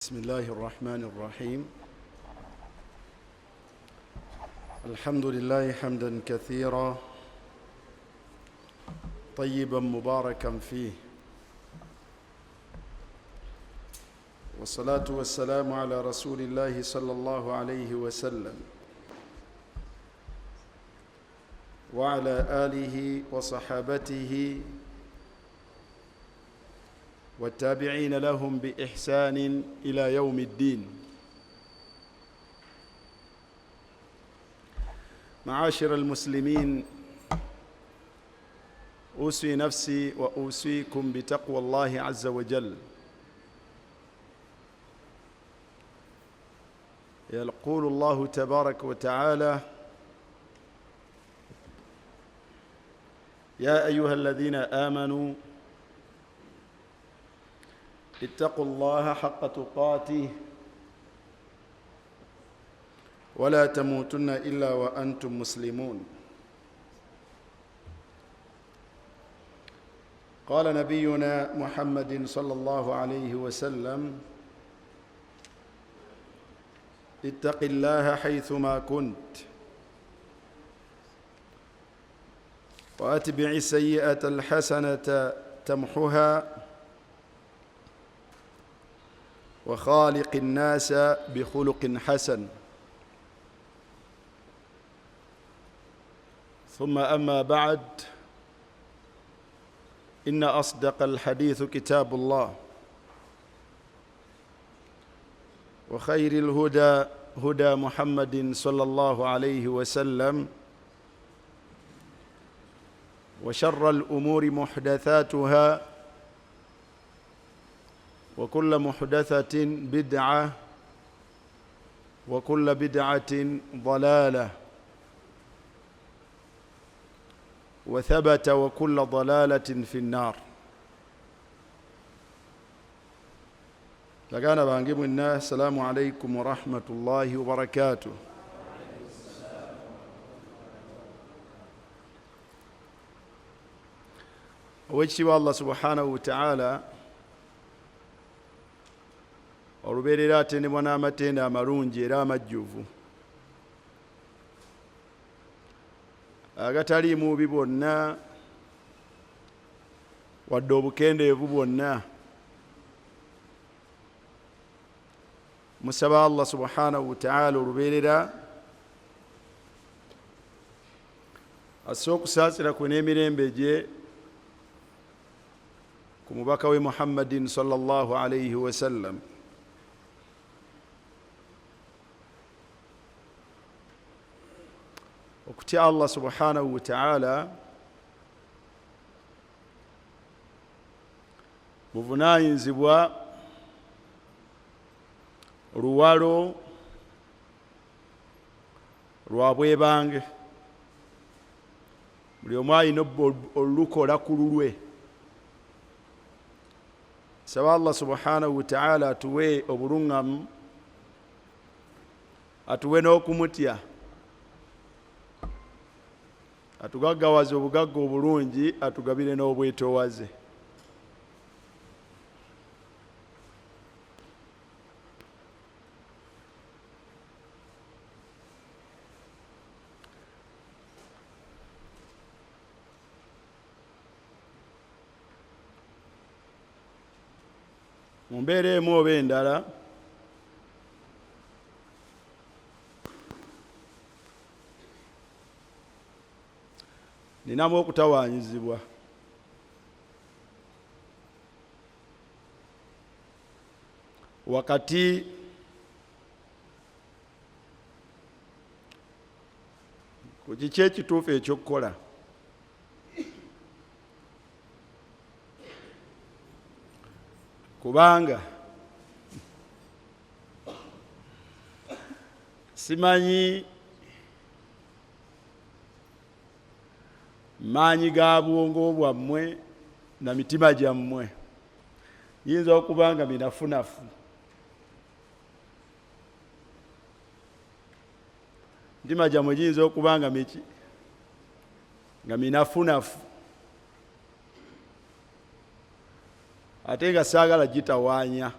بسم الله الرحمن الرحيم. الحمد لله حمدا كثيرا طيبا مباركا فيه، والصلاة والسلام على رسول الله صلى الله عليه وسلم وعلى آله وصحابته والتابعين لهم بإحسان إلى يوم الدين. معاشر المسلمين، أوصي نفسي وأوصيكم بتقوى الله عز وجل. يقول الله تبارك وتعالى: يا أيها الذين آمنوا اتقوا الله حق تقاته ولا تموتن إلا وأنتم مسلمون. قال نبينا محمد صلى الله عليه وسلم: اتق الله حيثما كنت، وأتبع السيئة الحسنة تمحها، وخالق الناس بخلق حسن. ثم أما بعد، إن أصدق الحديث كتاب الله، وخير الهدى هدى محمد صلى الله عليه وسلم، وشر الأمور محدثاتها، وكل محدثة بدعة، وكل بدعة ضلالة، وثبت وكل ضلالة في النار. Baganda bange mwenna, assalamu alaikum warahmatullahi wabarakatuh. Owekitiibwa Allah subhanahu wataala olubeerera atendebwa n'amatendo amalungi era amajjuvu agataliimu bubi bwonna wadde obukendeevu bwonna. Musaba Allah subhanahu wataala olubeerera asse okusaasira kwe n'emirembe gye ku mubaka we Muhammadin sallallahu alaihi wasallam. Okutya Allah subhanahu wataala buvunaanyizibwa luwalo lwa bwebange, buli omu alina olukola ku lulwe. Saba Allah subhanahu wataala atuwe obuluŋŋamu, atuwe n'okumutya, atugaggawaze obugagga obulungi, atugabire n'obwetowaze. Mu mbeera emu oba endala, ninamu okutawaanyizibwa wakati ku kiki ekituufu ekyokukola. Kubanga simanyi maanyi ga bwongo bwammwe na mitima gyammwe, yinza okuba nga minafunafu. Mitima gyammwe giyinza okuba nga miki, nga minafunafu, ate nga saagala gitawaanya.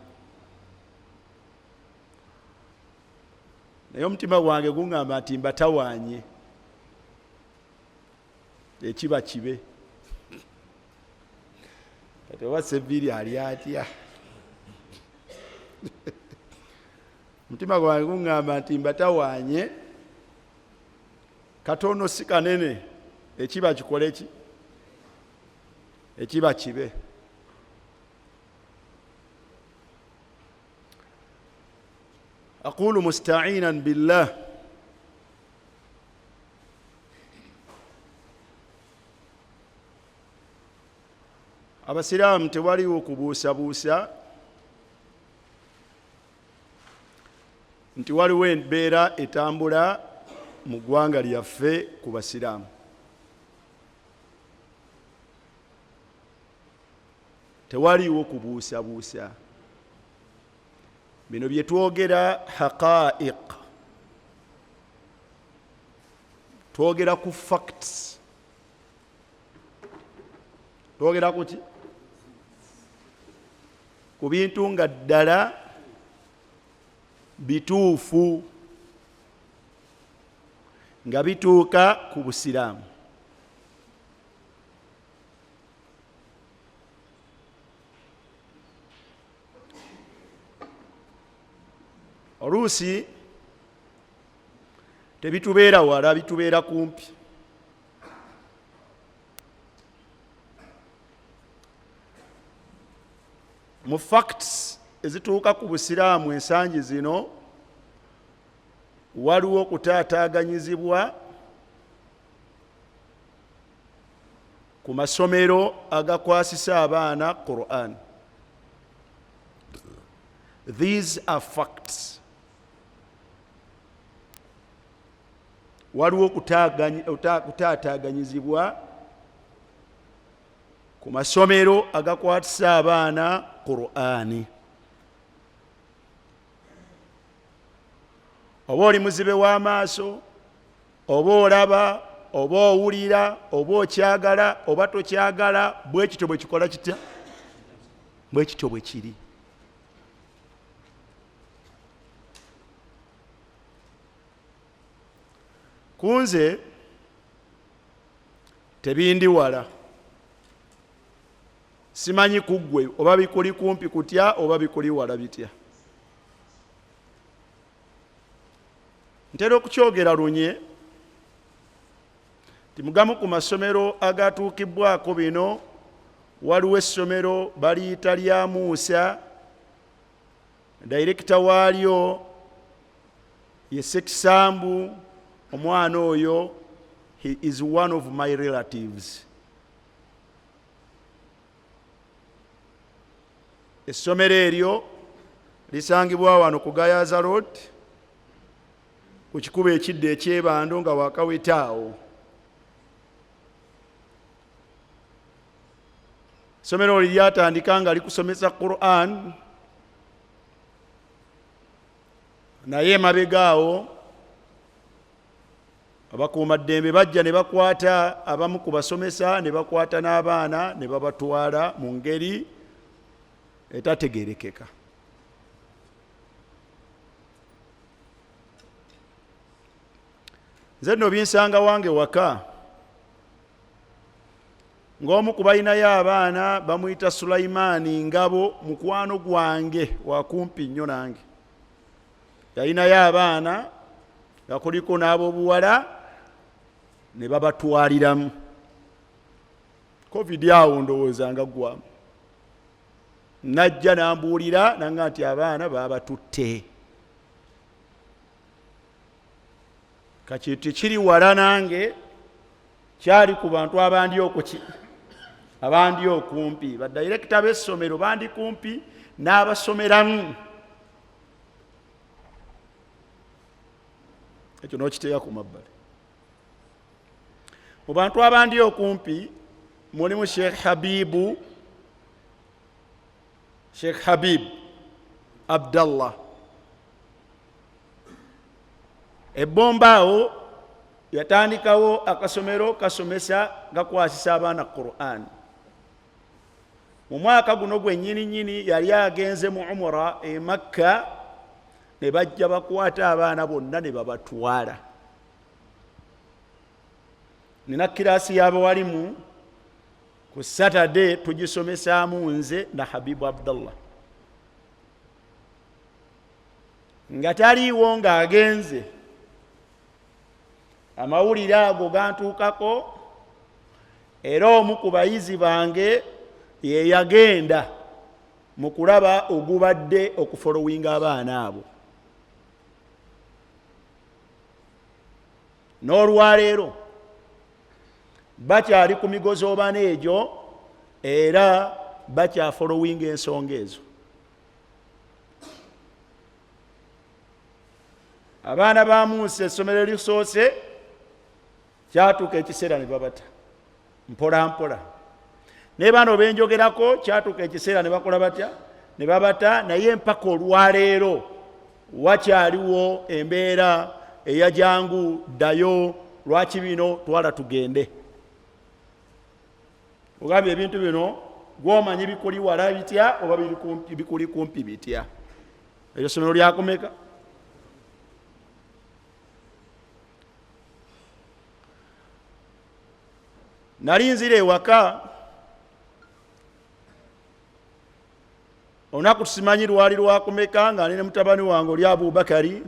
Naye omutima gwange guŋŋamba nti mbatawaanye, ekiba kibe. Kati oba Seviri ali atya? Omutima gwange guŋŋamba nti mbatawaanye katono, si kanene, ekiba kikole ki, ekiba kibe. Aqulu musta'inan billah. Abasiraamu tewaliwo kubuusabuusa nti waliwo embeera etambula mu ggwanga lyaffe ku basiraamu. Tewaliwo kubuusabuusa. Bino bye twogera haqaiq, twogera ku facts, twogera ku ki? Ku bintu nga ddala bituufu nga bituuka ku busiraamu. Oluusi tebitubeera wala, bitubeera kumpi. Mu facts ezituuka ku busiraamu ensangi zino waliwo okutaataaganyizibwa ku masomero agakwasisa abaana Quran. These are facts. Waliwo okutaataaganyizibwa ku masomero agakwatisa abaana Qur'ani. Oba oli muzibe w'amaaso, oba olaba, oba owulira, oba okyagala, oba tokyagala, bwe kityo bwe kikola kitya? Bwe kityo bwe kiri. Ku nze tebindi wala, simanyi ku ggwe oba bikuli kumpi kutya oba bikuli wala bitya. Ntera okukyogera lunye nti mugamu ku masomero agatuukibwako bino waliwo essomero baliyita lya Muusa, dayirekita waalyo ye Ssekisambu. Omwana oyo, he is one of my relatives. Essomero eryo lisangibwa wano ku Gayaza Road ku kikubo ekidda ekyebando nga wakaweta awo. Essomero li lyatandika nga likusomesa Quran, naye emabega awo abakuumaddembe bajja ne bakwata abamu ku basomesa ne bakwata n'abaana ne babatwala mu ngeri etategeerekeka. Nze nno binsanga wange waka ng'omu ku balinayo abaana bamuyita Sulaimaani Ngabo, mukwano gwange wakumpi nnyo nange. Yalinayo abaana nga kuliko n'ab'obuwala ne babatwaliramu. Covid awo ndowooza nga ggwamu. Najja n'ambuulira nanga nti abaana baabatutte. Kati tekiri wala nange, kyali ku bantu abandi okuki abandi okumpi, badayirekita b'essomero bandi kumpi n'abasomeramu. Ekyo n'okiteeka ku mabbali. Mu bantu abandi okumpi mulimu Sheikh Habibu, Sheikh Habib Abdallah. Ebbomba awo yatandikawo akasomero kasomesa gakwasisa abaana Quran. Mu mwaka guno gwennyini nnyini yali agenze mu umura e Makka, Ne bajja bakwata abaana bonna ne babatwala. Nina kiraasi y'abawalimu ku Saturday tugisomesaamu nze na Habibu Abdallah, nga taliiwo ng'agenze. Amawulire ago gantuukako, era omu ku bayizi bange ye yagenda mu kulaba ogubadde okufolowinga abaana abo. N'olwaleero bakyali ku migozoobano egyo, era bakyafolowinga ensonga ezo. Abaana ba Musa essomero erisoose kyatuuka ekiseera ne babata mpola mpola, naye baano benjogerako kyatuuka ekiseera ne bakola batya? Ne babata. Naye mpaka olwaleero wakyaliwo embeera eyajangu ddayo, lwaki bino twala tugende. Ogambye ebintu bino gwomanyi bikuli wala bitya oba bikuli kumpi bitya? Eryo somero lyakumeka? Nali nzira ewaka olunaku tusimanyi lwali lwakumeka, nga ndi ne mutabani wange oli Abubakari,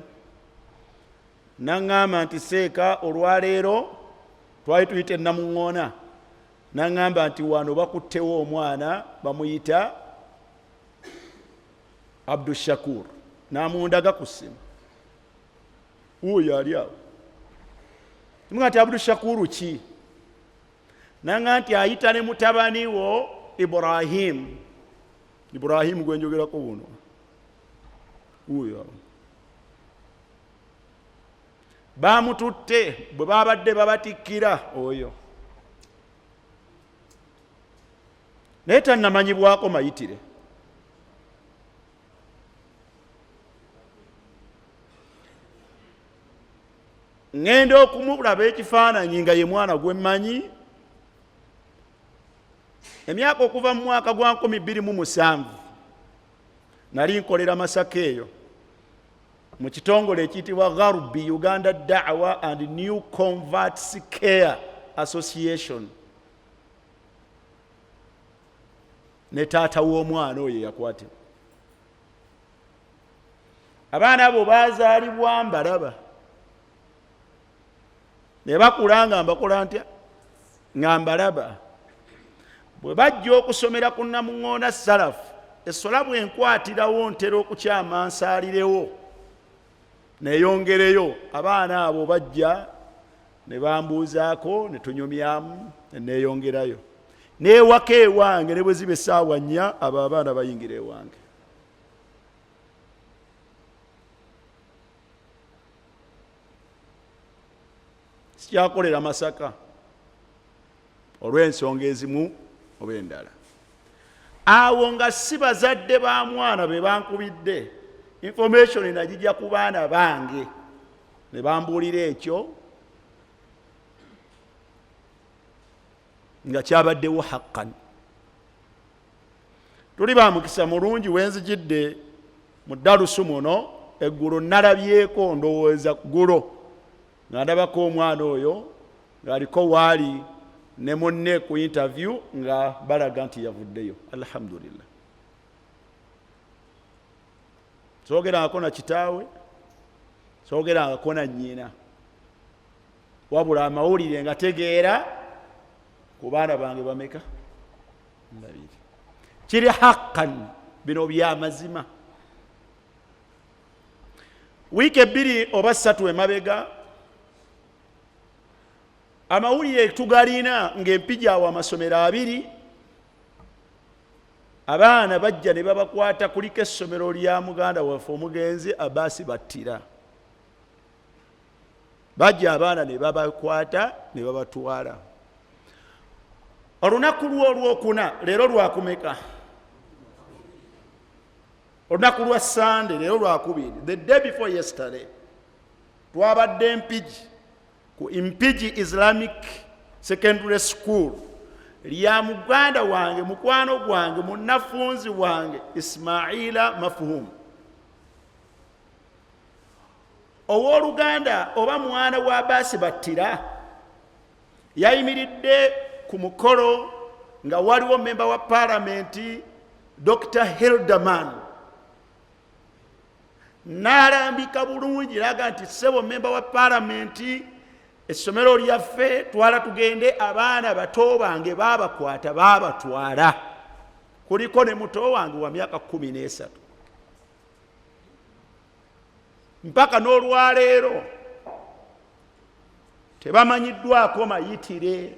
naŋŋamba nti seeka olwaleero twali tuyita enamuŋŋoona, naŋŋamba nti wano bakuttewo omwana bamuyita Abdushakur, namundaga ku ssimu, wuuyo ali awo. Nga nti Abdushakuru ki? Nanga nti ayita ne mutabani wo Ibrahim. Ibrahim gwenjogerako buno wuuyo awo. Bamututte bwe babadde babatikkira oyo, naye tannamanyibwako mayitire. Ŋŋenda okumulaba ekifaananyi nga ye mwana gwe mmanyi emyaka okuva mu mwaka gwa 2007. Nali nkolera Masaka eyo mu kitongole ekiyitibwa Gharbi Uganda Da'wa and New Converts Care Association, ne taata w'omwana oyo eyakwatibwa. Abaana abo bazaalibwa mbalaba ne bakula nga mbakola ntya, nga mbalaba. Bwe bajja okusomera ku Namuŋŋoona Salafu, essola bwe nkwatirawo ntera okukyama nsaalirewo neyongereyo. Abaana abo bajja ne bambuuzaako ne tunyumyamu ne neeyongerayo. N'ewaka ewange ne bwe ziba essaawa 4, abo abaana bayingira ewange. Sikyakolera Masaka olw'ensonga ezimu oba endala. Awo nga si bazadde ba mwana be bankubidde, information nagijja ku baana bange ne bambuulira ekyo nga kyabaddewo haqqan. Tuli ba mukisa mulungi, wenzijidde mu ddalusu muno eggulo nalabyeko, ndowooza ggulo nga ndabako omwana oyo ng'aliko waali ne munne ku interview nga balaga nti yavuddeyo. Alhamdulillah, soogerangako na kitaawe, soogerangako na nnyina, wabula amawulire nga tegeera ku baana bange bameka? Babiri. Kiri haqqan, bino byamazima. Wiiki 2 oba 3 emabega amawulire tugalina ng'empigi awo amasomero 2 abaana bajja ne babakwata. Kuliko essomero lya muganda waffe omugenzi Abasi Battira, bajja abaana ne babakwata ne babatwala. Olunaku lw'olwokuna, leero lwakumeka? Olunaku lwa Sande, leero lwakubiri, the day before yesterday twabadde Mpigi ku Mpigi Islamic Secondary School lya muganda wange, mukwano gwange, munnafunzi wange Ismaila Mafuhumu. Owooluganda oba mwana wa Baasi Battira yayimiridde ku mukolo nga waliwo memba wa paalamenti Dr. Hilderman n'alambika bulungi laga nti ssebo memba wa paalamenti, essomero lyaffe twala tugende, abaana bato bange baabakwata baabatwala, kuliko ne muto wange wa myaka 13, mpaka n'olwaleero tebamanyiddwako mayitire,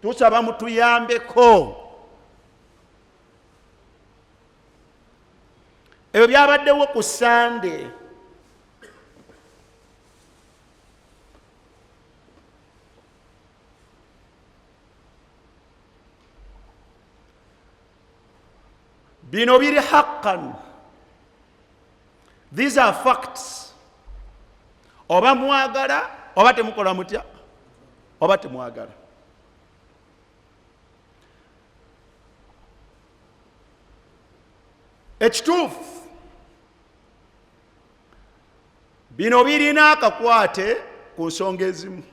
tusaba mutuyambeko. Ebyo byabaddewo ku Sande. Bino biri haqqan, these are facts. Oba mwagala oba temukola mutya, oba temwagala. Ekituufu bino birina akakwate ku nsonga ezimu.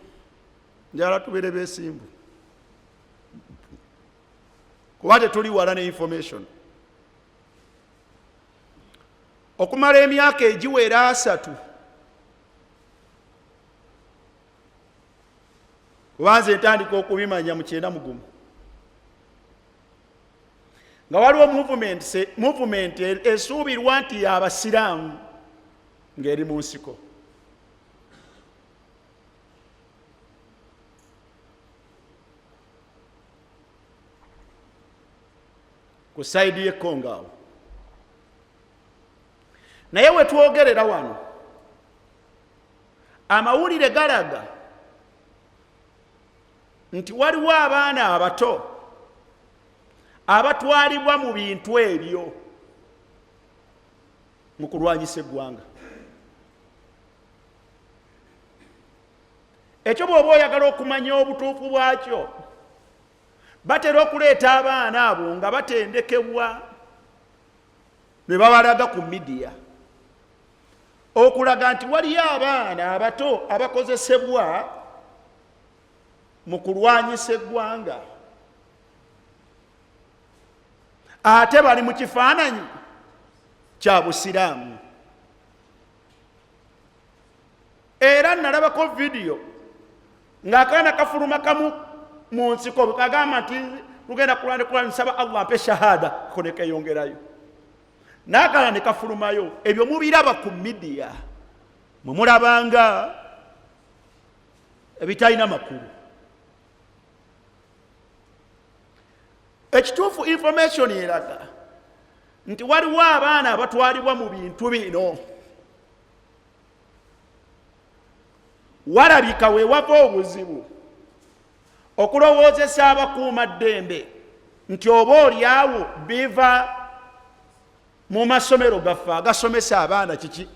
Njagala tubeere beesimbu kuba tetuli wala ne information. Okumala emyaka egiwera 3, kuba nze ntandika okubimanya mu 91, nga waliwo movement esuubirwa nti y'abasiraamu ng'eri mu nsiko. Ku side y'Ekkongo awo. Naye we twogerera wano, amawulire galaga nti waliwo abaana abato abatwalibwa mu bintu ebyo mu kulwanyisa eggwanga. Ekyo bw'oba oyagala okumanya obutuufu bwakyo, batera okuleeta abaana abo nga batendekebwa ne babalaga ku midiya okulaga nti waliyo abaana abato abakozesebwa mu kulwanyisa eggwanga, ate bali mu kifaananyi kya busiraamu. Era nalabako vidiyo ng'akaana kafuluma kamu mu nsiko kagamba nti lugenda kulwana, nsaba Allah ampe shahada, ko ne keeyongerayo, n'akala ne kafulumayo. Ebyo mubiraba ku midiya, mwe mulabanga ebitalina makulu. Ekituufu information eraga nti waliwo abaana abatwalibwa mu bintu bino. Walabika weewava obuzibu okulowoozesa abakuumaddembe nti oba oliawo biva mu masomero gaffe agasomesa abaana kiki,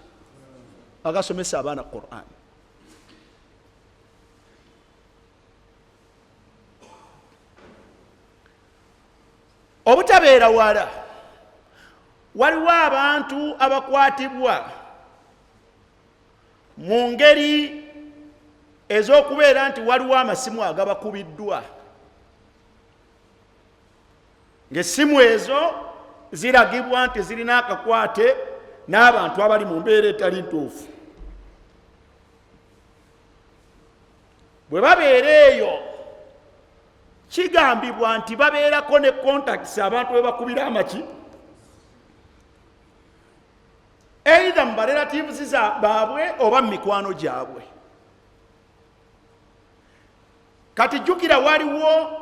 agasomesa abaana Quran. Obutabeera wala, waliwo abantu abakwatibwa mu ngeri ez'okubeera nti waliwo amasimu agabakubiddwa, ng'essimu ezo ziragibwa nti zirina akakwate n'abantu abali mu mbeera etali ntuufu. Bwe babeera eyo, kigambibwa nti babeerako ne contacts, abantu be bakubira amaki, either mu barelatives baabwe oba mu mikwano gyabwe. Kati jjukira waliwo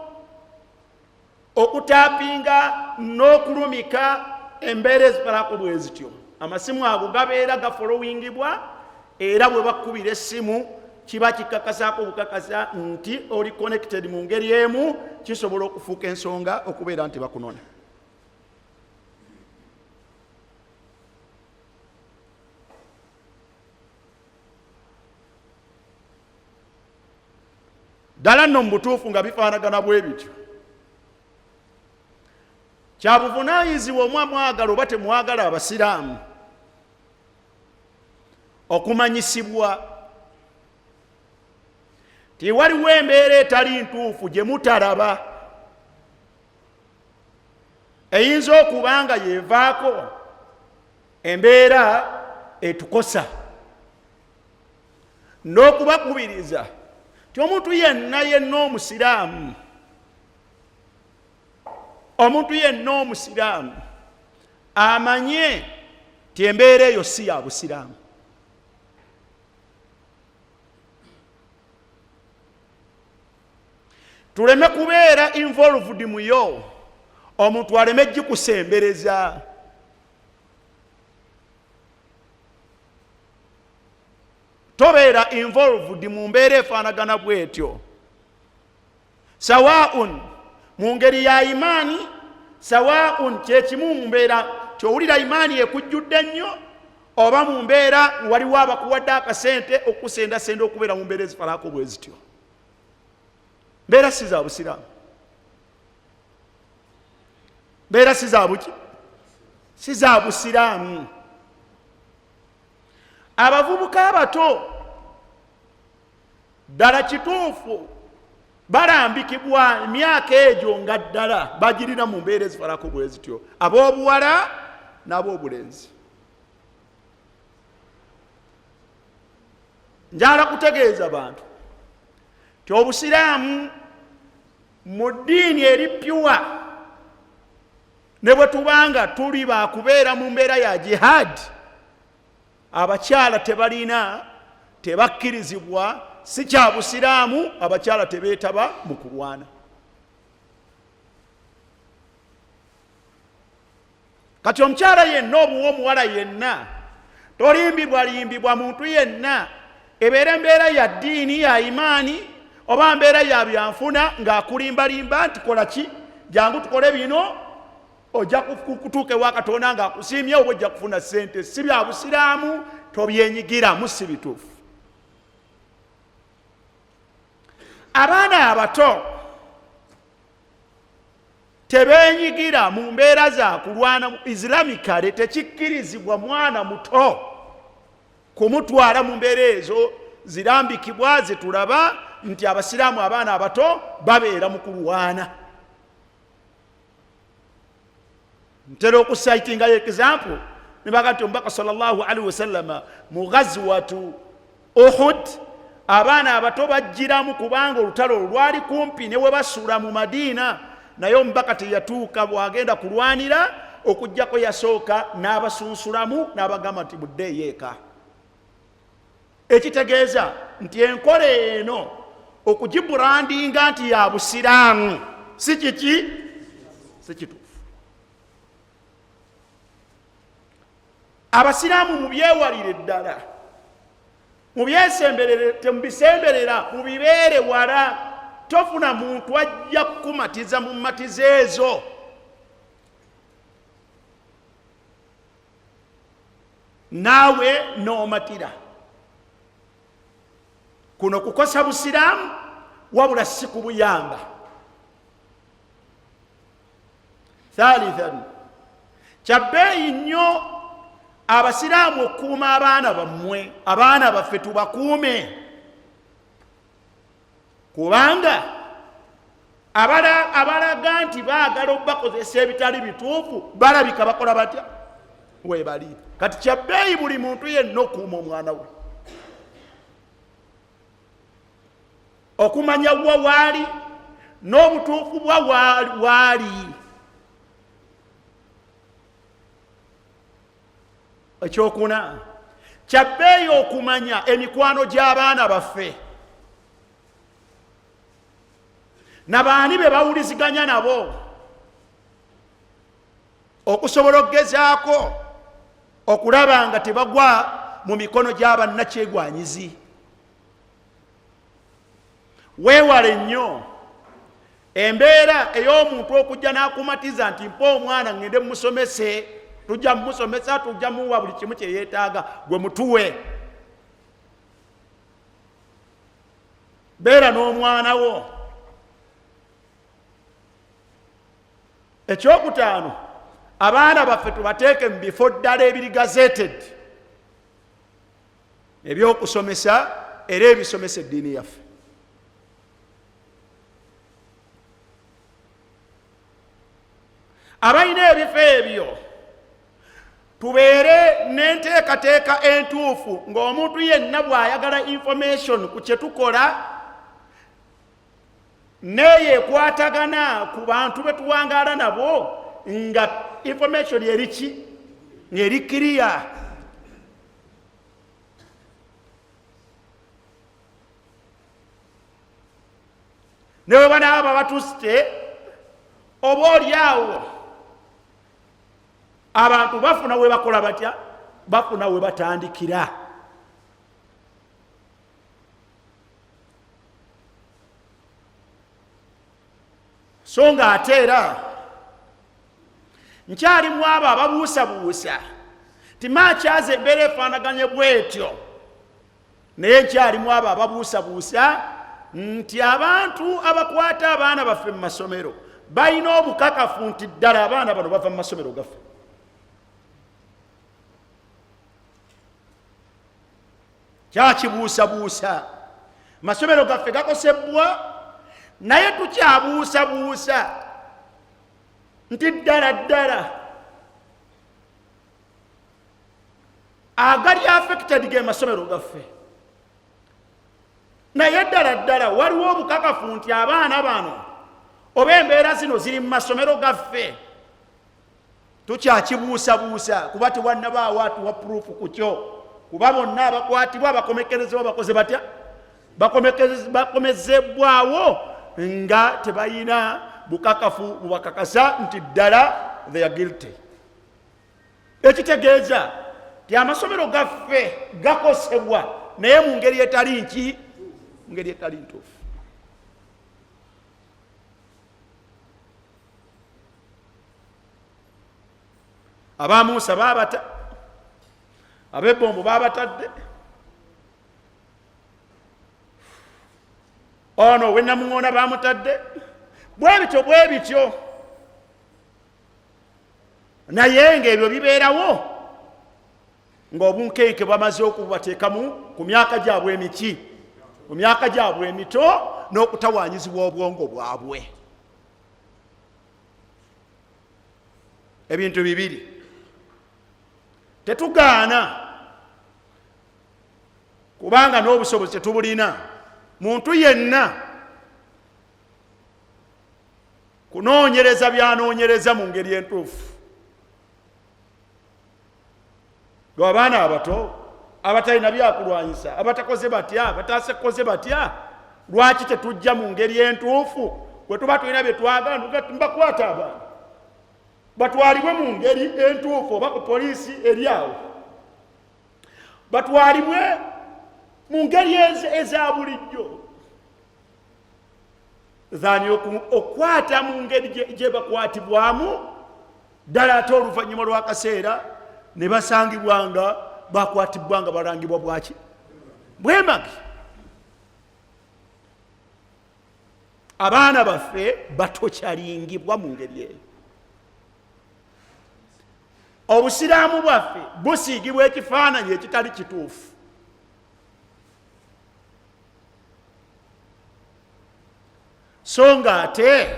okutapinga n'okulumika embeera ezibalako bwe zityo. Amasimu ago gabeera gafolowingibwa, era bwe bakubira essimu kiba kikakasaako bukakasa nti oli connected mu ngeri emu, kisobola okufuuka ensonga okubeera nti bakunona. Ddala nno mu butuufu nga bifaanagana bwe bityo, kya buvunaanyizibwa omwa mwagala oba temwagala abasiraamu. Okumanyisibwa ti waliwo embeera etali ntuufu gye mutalaba eyinza okuba nga yevaako embeera etukosa, n'okubakubiriza ti omuntu yenna yenna omusiraamu, omuntu yenna omusiraamu amanye ti embeera eyo si ya busiraamu. Tuleme kubeera involved muyo, omuntu aleme gikusembereza. Tobeera involved mu mbeera efaanagana bwetyo, sawaun mu ngeri ya imaani, sawaun kyekimu mu mbeera kyowulira imaani ekujjudde nnyo, oba mu mbeera waliwo abakuwadde akasente okusendasenda okubeera mu mbeera ezifalaako bwe zityo. Mbeera si za busiraamu, mbeera si za buki, si za busiraamu. Abavubuka abato ddala kituufu balambikibwa emyaka egyo nga ddala bagirina mu mbeera ezifalako bwe zityo, ab'obuwala n'ab'obulenzi. Njala kutegeeza bantu ti obusiraamu mu ddiini eri pyuwa, ne bwe tubanga tuli bakubeera mu mbeera ya jihad, abakyala tebalina, tebakkirizibwa, si kya busiraamu, abakyala tebeetaba mu kulwana. Kati omukyala yenna obuwa omuwala yenna, tolimbibwa limbibwa muntu yenna, ebeera embeera ya ddiini ya imaani oba mbeera ya byanfuna ng'akulimbalimba nti kola ki, jangu tukole bino, ojja kutuuka ewa Katonda ng'akusiimye oba ojja kufuna ssente. Si bya busiraamu, tobyenyigiramu, si bituufu. Abaana abato tebeenyigira mu mbeera za kulwana islamically, tekikkirizibwa mwana muto kumutwala mu mbeera ezo zirambikibwa zetulaba nti abasiraamu abaana abato babeera mu kulwana. Ntera okusaitingayo example nebaga nti omubaka sallallahu alaihi wasallama mu ghazwatu Uhud abaana abato bajjiramu kubanga olutalo olwo lwali kumpi ne we basula mu Madiina, naye omubaka teyatuuka bw'agenda kulwanira okuggyako yasooka n'abasunsulamu n'abagamba nti muddeeyo eka, ekitegeeza nti enkola eno okugiburandinga nti ya busiraamu si kiki, si kituufu. Abasiraamu mubyewalire ddala, mubyesemberere, temubisemberera, mubibeere wala. Tofuna muntu ajja kukumatiza mu matiza ezo. Naawe n'omatira. Kuno kukosa busiraamu wabula si kubuyamba. Thalithan, kya bbeeyi nnyo abasiraamu okukuuma abaana bammwe, abaana baffe tubakuume, kubanga abalaga nti baagala okubakozesa ebitali bituufu balabika bakola batya webali. Kati kya bbeeyi buli muntu yenna okukuuma omwana we, okumanya wa waali n'obutuufu bwa waali. Ekyokuna, kya bbeeyi okumanya emikwano gy'abaana baffe nabaani be bawuliziganya nabo, okusobola okugezaako okulaba nga tebagwa mu mikono gy'abannakyegwanyizi. Weewale nnyo embeera ey'omuntu okujja n'akumatiza nti mpa omwana ŋŋende mumusomese, tujja mumusomesa, tujja muwa buli kimu kye yeetaaga, gwe mutuwe. Beera n'omwana wo. Ekyokutaano, abaana baffe tubateeke mu bifo ddala ebiri gazetted. Ebyokusomesa era ebisomesa eddiini yaffe. Abalina ebifo ebyo tubeere n'enteekateeka entuufu ng'omuntu yenna bw'ayagala information ku kye tukola neeyo ekwatagana ku bantu be tuwangaala nabo nga information eriki ng'eri kiriya. Ne bwe banaaba babatusite oba oli awo abantu bafuna we bakola batya, bafuna we batandikira. So nga ate era nkyali mu abo ababuusabuusa ti maakyaza embeera efaanaganye bwetyo, naye nkyali mu abo ababuusabuusa nti abantu abakwata abaana baffe mu masomero balina obukakafu nti ddala abaana bano bava mu masomero gaffe. Kyakibuusabuusa, masomero gaffe gakosebbwa, naye tukyabuusabuusa nti ddala ddala agali affected ge masomero gaffe. Naye ddala ddala waliwo obukakafu nti abaana bano oba embeera zino ziri mu masomero gaffe? Tukyakibuusabuusa kuba tewannabaawo atuwa puruufu ku kyo, kuba bonna abakwatibwa bakomekerezebwa bakoze batya? Bakomezebwawo nga tebalina bukakafu bubakakasa nti ddala they are guilty. Ekitegeeza nti amasomero gaffe gakosebwa naye mu ngeri etali nki, mu ngeri etali ntuufu. Aba Musa babata, ab'ebbombo babatadde, ono owenamuŋoona bamutadde, bwebityo bwebityo. Naye ng'ebyo bibeerawo ng'obunkenke bamaze okubateekamu ku myaka gyabwe emiki, ku myaka gyabwe emito, n'okutawaanyizibwa obwongo bwabwe. Ebintu bibiri tetugaana, kubanga n'obusobozi tetubulina. Muntu yenna kunoonyereza byanoonyereza mu ngeri entuufu. Abaana abato abatalina byakulwanyisa, abatakoze batya, batasekoze batya, lwaki tetujja mu ngeri entuufu? Bwe tuba tulina bye twagala, mbakwata abaana batwalibwe mu ngeri entuufu, oba ku poliisi eri awo, batwalibwe mu ngeri eza bulijjo thani okukwata mu ngeri gye bakwatibwamu ddala, ate oluvannyuma lw'akaseera ne basangibwa nga bakwatibwa nga balangibwa bwaki bwemagi. Abaana baffe batokyalingibwa mu ngeri eyo. Obusiraamu bwaffe busiigibwa ekifaananyi ekitali kituufu. So nga ate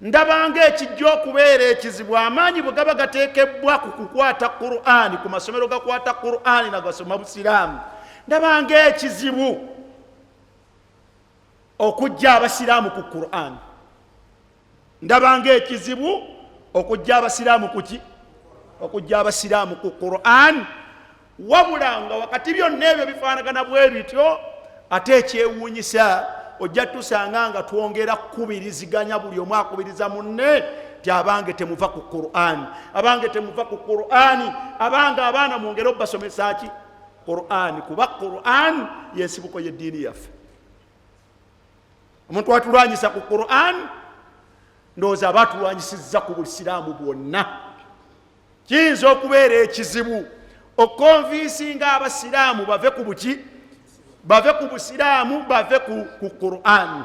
ndabanga ekijja okubeera ekizibu, amaanyi bwe gaba gateekebbwa ku kukwata Qur'ani, ku masomero gakwata Qur'ani nagasoma busiraamu, ndabanga ekizibu okujja abasiraamu ku Qur'ani. Ndabanga ekizibu okujja abasiraamu kuki? Okujja abasiraamu ku Qur'ani. Wabula nga wakati byonna ebyo bifaanagana bwe bityo, ate ekyewuunyisa ojja tusanga nga twongera kukubiriziganya, buli omu akubiriza munne nti abange temuva ku Qur'ani, abange temuva ku Qur'ani, abange abaana mwongere obasomesa ki? Qur'ani, kuba Qur'ani yensibuko y'eddiini yaffe. Omuntu atulwanyisa ku Qur'ani ndowooza aba atulwanyisizza ku busiraamu bwonna. Kiyinza okubeera ekizibu okonvinsinga abasiraamu bave ku buki, bave ku busiraamu, bave ku Qur'an.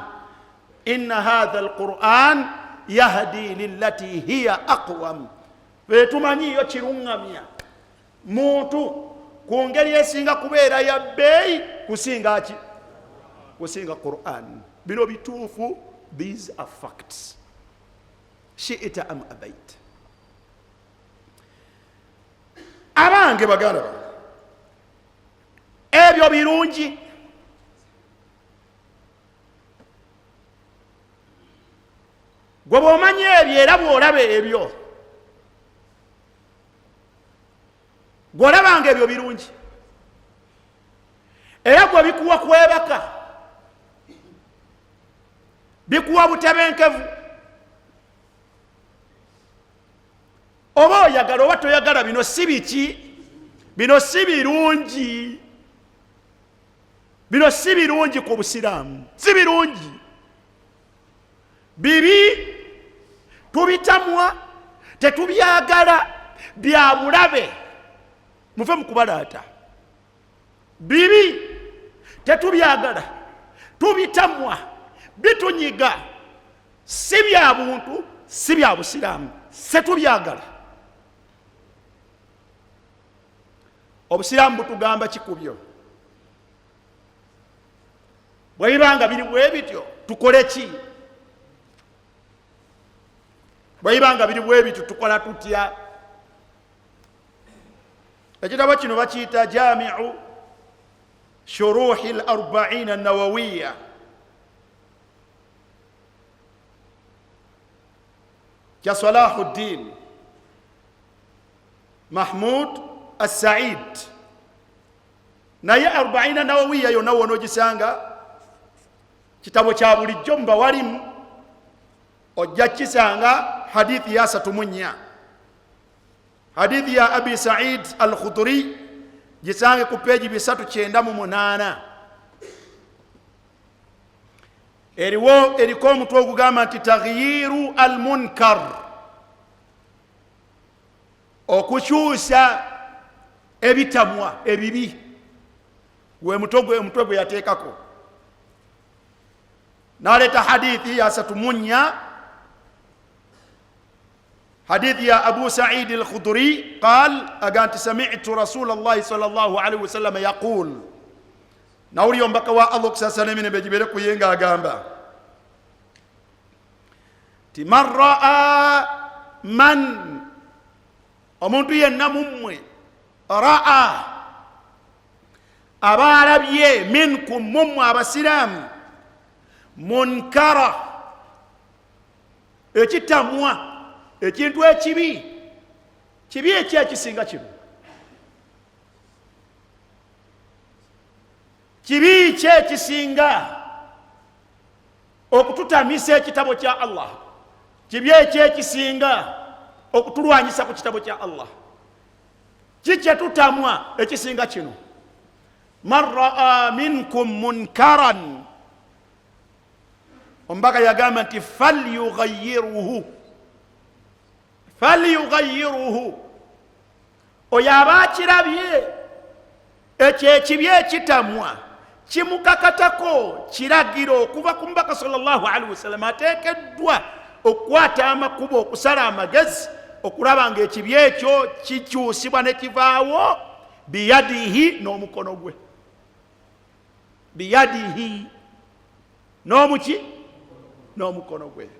Inna hatha alquran yahdi lillati hiya aqwam. Betumanyiyo kiruŋŋamya muntu Ku ngeri esinga kubeera ya bbeeyi kusinga ki? Kusinga Quran. Bino bituufu, these are facts, shiita am abait. Abange baganda bange, ebyo birungi. Gwe bw'omanya ebyo era bw'olaba ebyo, gw'olabanga ebyo birungi, era gwe bikuwa kwebaka, bikuwa butebenkevu, oba oyagala oba toyagala, bino si biki? Bino si birungi. Bino si birungi ku Busiraamu, si birungi, bibi, tubitamwa, tetubyagala, bya bulabe. Muve mu kubalaata. Bibi, tetubyagala, tubitamwa, bitunyiga, si bya buntu, si bya Busiraamu, setubyagala. Obusiraamu butugamba kikubyo? Bwe biba nga biri bwe bityo, tukole ki? Bwe biba nga biri bwe bityo, tukola tutya? Ekitabo kino bakiyita Jamiu Shuruhi l Arbaina Nawawiya kya Salahuddin Mahmud Assaid. Naye Arbaina Nawawiya yonna wonoogisanga, kitabo kya bulijjo mubawalimu, ojja kisanga hadithi ya 34, hadithi ya Abi Said al Khuduri, gisange ku peegi 398. Eriwo eriko omutwe ogugamba nti taghyiru al munkar, okukyusa ebitamwa, ebibi. Gwe mutwe gwe yateekako, naleeta hadithi ya 34, hadithi ya Abu Saidi al Khuduri, qal, aga nti samitu rasula llahi sal llah alaihi wasallama yaqul, nawulira omubaka wa Allah, okusasana emirembe gibeere kuye, nga agamba ti man raa man, omuntu yenna mummwe, raa, aba alabye, minkum, mummwe abasiraamu, munkara, ekitamwa, ekintu ekibi. Kibi eki ekisinga kino? Kibi ki ekisinga okututamisa ekitabo kya Allah? Kibi eki ekisinga okutulwanyisa ku kitabo kya Allah? Kikyetutamwa ekisinga kino? Man raa minkum munkaran, omubaka yagamba nti falyughayiruhu, falyughayiruhu. Oyo aba akirabye ekyo ekibi ekitamwa, kimukakatako kiragiro okuva ku mubaka sallallahu alaihi wasallam, ateekeddwa okukwata amakubo, okusala amagezi okulaba nga ekibi ekyo kikyusibwa ne kivaawo, biyadihi, n'omukono gwe, biyadihi, n'omuki, n'omukono gwe.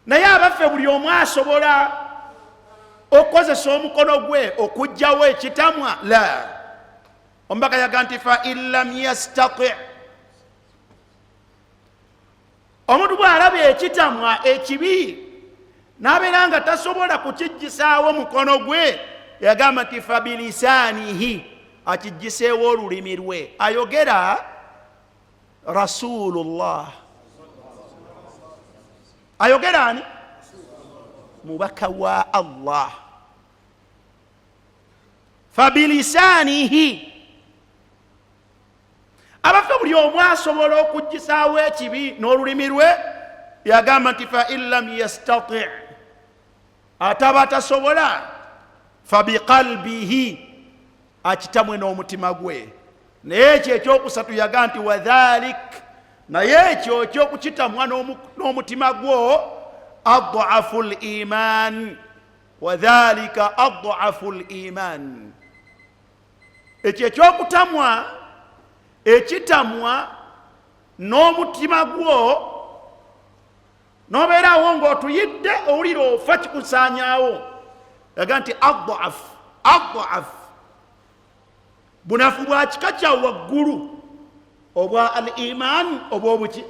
Naye abaffe, buli omu asobola okukozesa omukono gwe okugjawo ekitamwa? La. Omubaka yaga nti fa in lam yastati, omuntu bw'alaba ekitamwa ekibi n'abeera nga tasobola kukijjisaawo mukono gwe, yagamba nti fabilisaanihi, akijjiseewo olulimi lwe. Ayogera Rasulullah, ayogera ani? Mubaka wa Allah. Fabilisaanihi. Abaffe, buli omu asobola okuggisaawo ekibi n'olulimi lwe? Yagamba nti fa in lam yastati, ataba tasobola, fabiqalbihi, akitamwe n'omutima gwe. Naye ekyo ekyokusatu yaga nti wadhalik, naye ekyo ekyokukitamwa n'omutima gwo, adafu liman. Wadhalika adafu liman, ekyo ekyokutamwa ekitamwa n'omutima gwo nobeerawo ng'otuyidde owulira ofa kikusaanyaawo. Yaga nti adaf adaf, bunafu bwa kika kya waggulu obwa al iman, obwobuki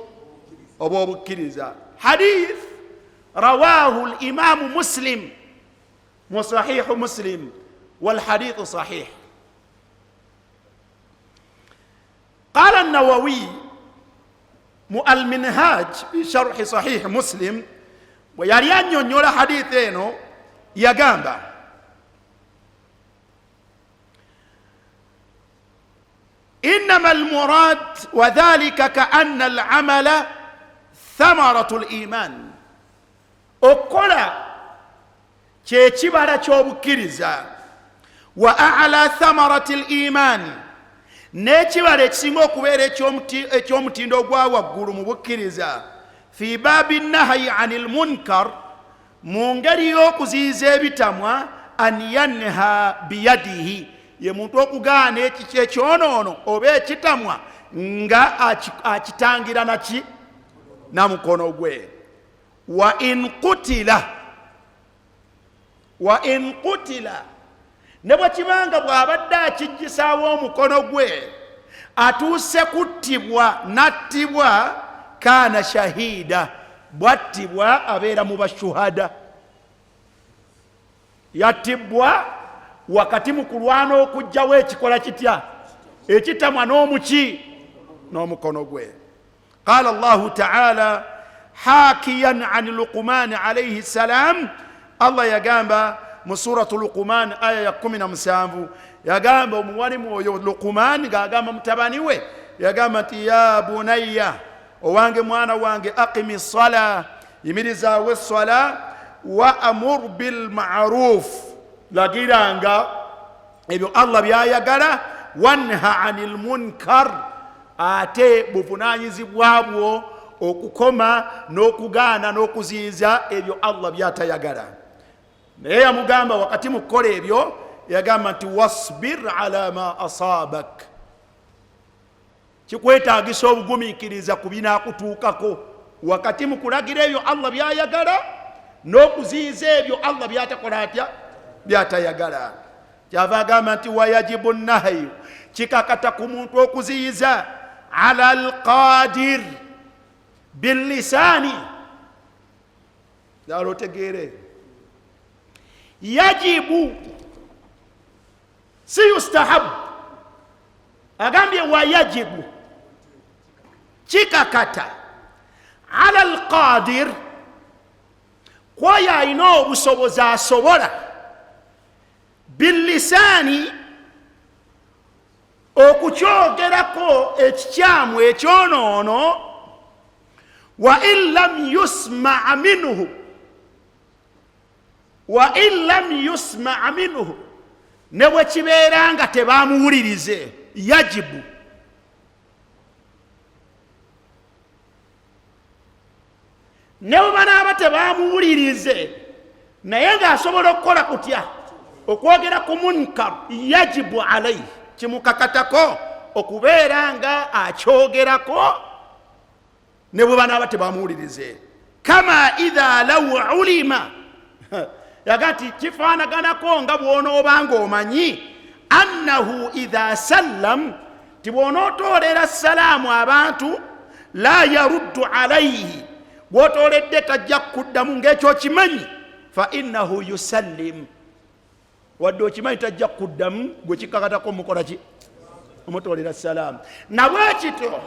obwobukkiriza. Hadith rawahu al imamu Muslim mu Sahihu Muslim, walhadithu sahih. Qala Nawawi mu Alminhaj fi sharhi Sahih Muslim, bwe yali annyonnyola hadithi eno yagamba, innama almurad wadhalika kaanna alamala thamaratu liman, okukola kyekibala ky'obukkiriza, wa ala thamarati liman, n'ekibala ekisinga okubeera eky'omutindo ogwa waggulu mu bukkiriza, fi baabi nahayi ani lmunkar, mu ngeri y'okuziyiza ebitamwa, an yanha biyadihi, ye muntu okugaana ekiki ekyonoono oba ekitamwa nga akitangira naki na mukono gwe. Wa in kutila, wa in kutila, ne bwe kibanga bw'abadde akijjisaawo omukono gwe atuuse kuttibwa n'attibwa, kaana shahida, bwattibwa abeera mu bashuhada. Yattibwa wakati mu kulwana okugjawo ekikola kitya ekitamwa n'omuki n'omukono gwe. Qala Llahu taala hakiyan an Luqumani alaihi ssalam, Allah yagamba mu Suratu Luquman aya ya 17, yagamba omuwalimu oyo Luquman ng'agamba mutabani we, yagamba nti ya bunayya, owange mwana wange, aqimi sala, yimirizaawo esswala, wa amur bilmaruf, lagiranga ebyo Allah byayagala, wanha ani lmunkar, ate buvunanyizibwa bwo okukoma n'okugaana n'okuziyiza ebyo Allah byatayagala. Naye yamugamba wakati mu kukola ebyo, yagamba nti wasbir ala ma asabak, kikwetagisa obugumiikiriza ku binaakutuukako wakati mu kulagira ebyo Allah byayagala n'okuziyiza ebyo Allah byatakola atya byatayagala. Kyava agamba nti wayajibu nahayu, kikakata ku muntu okuziyiza, ala alqadir bilisaani. Ddala otegeere, yajibu si yustahabu, agambye wayajibu, kikakata, ala alqadir, kwoyo alina obusobozi asobola, bilisaani, okukyogerako ekikyamu ekyonoono, wa in lam yusmaa minhu, wa in lam yusmaa minhu, ne bwe kibeera nga tebamuwulirize, yajibu. Ne bwe banaaba tebamuwulirize naye ng'asobola okukola kutya okwogera ku munkar, yajibu alaihi, kimukakatako okubeera nga akyogerako ne bwe banaaba tebamuwulirize. Kama idha law ulima, yaga nti kifaanaganako nga bw'onooba ng'omanyi, annahu idha sallam, ti bw'onootoolera salaamu abantu, la yaruddu alaihi, bw'otooledde tajja kukuddamu, ng'ekyo okimanyi, fa innahu yusallim, wadde okimanyi tajja kukuddamu, gwe kikakatako mukola ki omutoolera salaamu. Nabwekityo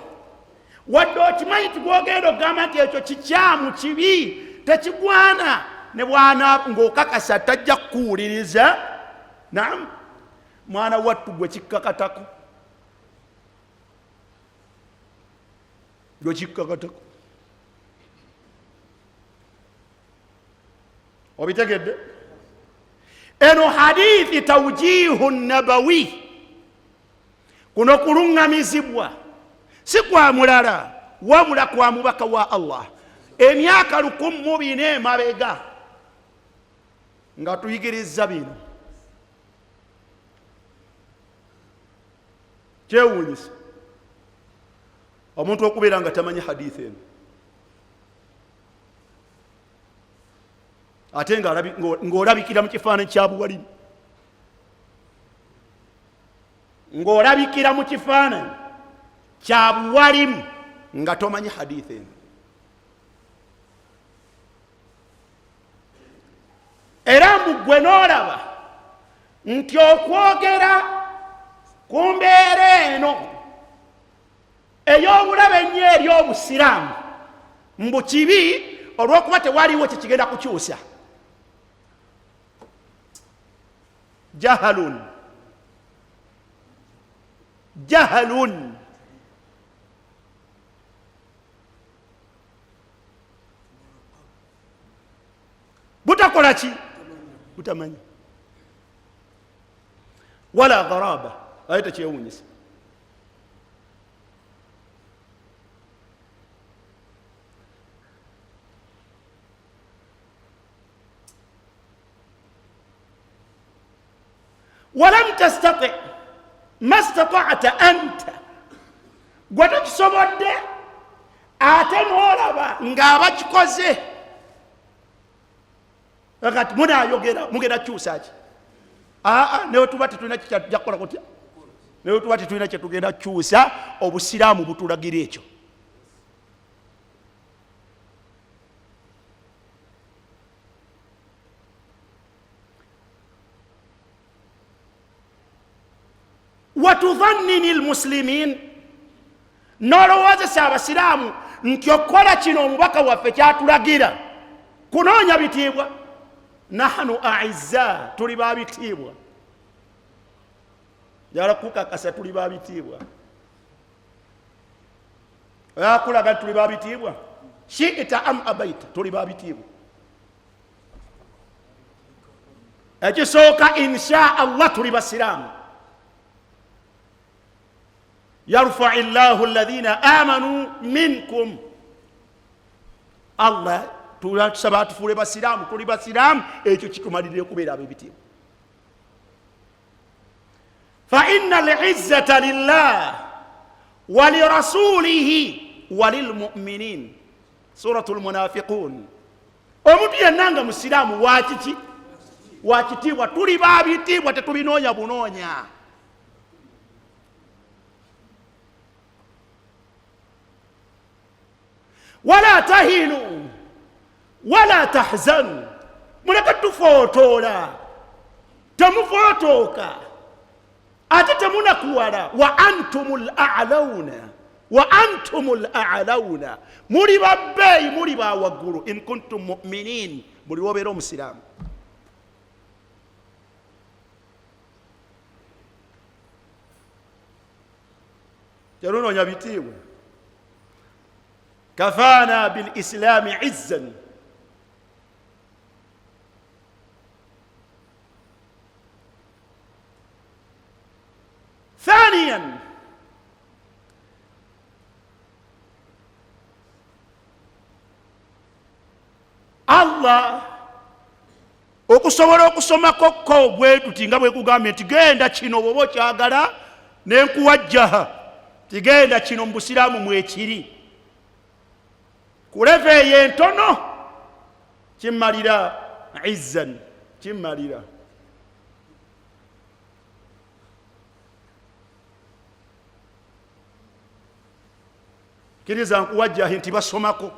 wadde okimanyi ti gwogenda okugamba nti ekyo kikyamu, kibi, tekigwana, ne bwana ng'okakasa tajja kukuwuliriza, nam mwana wattu gwe kikkakatako, gwe kikkakatako. Obitegedde? Eno hadithi taujihu nabawi, kuno kuluŋŋamizibwa si kwa mulala wabula kwa mubaka wa Allah emyaka 1400 emabega. Nga tuyigirizza bino. Kyewuunyisa omuntu okubeera nga tamanyi hadithi eno ate ng'olabikira mu kifaananyi kya buwalimu, ng'olabikira mu kifaananyi kya buwalimu nga tomanyi hadithi eno. Era mbu ggwe n'olaba nti okwogera ku mbeera eno ey'obulabe ennyo eri Obusiraamu mbu kibi olw'okuba tewaliwo kyekigenda kukyusa. Jahalun, jahalun. Butakola ki? Butamanya. Wala gharaba, aye tekyewunyisa. Walam tastati ma statata anta, gwe tokisobodde ate n'olaba ng'abakikoze kati munayogera mugenda kukyusa ki? Aa, newe tuba tetulina kyatujja kukola kutya, newe tuba tetulina kyetugenda kukyusa, Obusiraamu butulagira ekyo. Watudhannini lmuslimin, n'olowoozesa abasiraamu nti okukola kino omubaka waffe kyatulagira kunoonya bitiibwa. Nahnu aizza, tuli ba bitiibwa. Njagala kukakasa tuli ba bitiibwa. Akulaga tuli ba bitiibwa, shiita am abaita, tuli ba bitiibwa. Ekisooka, insha Allah tuli basiraamu. Yarfai llahu alladhina amanu minkum, Allah tusaba atufuule basiraamu, tuli basiraamu, ekyo kitumalirire okubeera ab'ebitiibwa. Fa inna lizzata lillah walirasulihi walilmuminin, Suratu lmunafiqun. Omuntu yenna nga musiraamu wakiki? Wakitiibwa. Tuli babitiibwa, tetubinoonya bunoonya. Wala tahinu wala tahzanu, muleke tufootoola, temufootooka ate temunakuwala. Wa antum lalauna, wa antum lalauna, muli babbeeyi, muli bawaggulu. In kuntum muminin, buli wobeera omusiraamu. Terunoonya bitiibwa. Kafaana bilislaami izzan. Thaniyan, Allah okusobola okusomako ko bwe tuti nga bwekugambye nti genda kino bwoba okyagala nenkuwajjaha tigenda kino mu busiraamu mwekiri kuleva eyo entono kimmalira izzan, kimmalira. Kkiriza nkuwajjahi nti basomako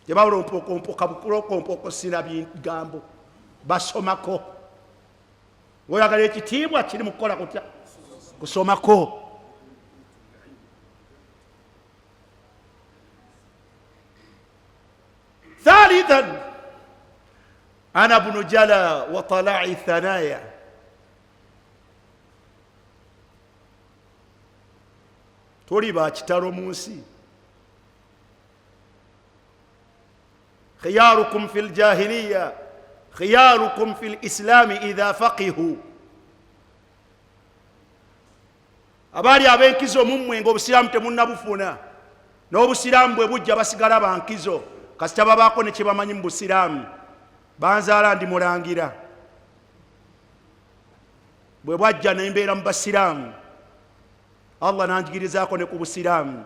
tebalompokompoka bukulokompoko sina bigambo basomako. Oyagala ekitiibwa kiri mu kukola kutya? Kusomako. Thalithan, ana bunu jala wa talai thanaya, tuli bakitalo mu nsi. Khiyarukum fi ljahiliya khiyarukum fi lislami idha faqihu, abaali ab'enkizo mummwe nga obusiraamu temunnabufuna, n'obusiraamu bwe bujja basigala bankizo kasita babaako ne kye bamanyi mu busiraamu. Banzaala ndi mulangira. Bwe bwajja ne mbeera mu basiraamu, Allah n'anjigirizaako ne ku busiraamu.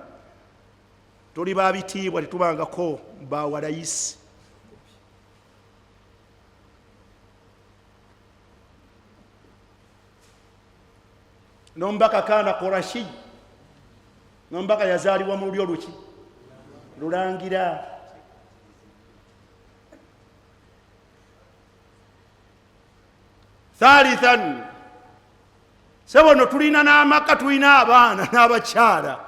Tuli ba bitiibwa, tetubangako ba walayisi. N'omubaka kaana Qurashi, n'omubaka yazaalibwa mu lulyo luki? Lulangira. Thalithan, sebo no tulina n'amaka, tulina abaana n'abakyala,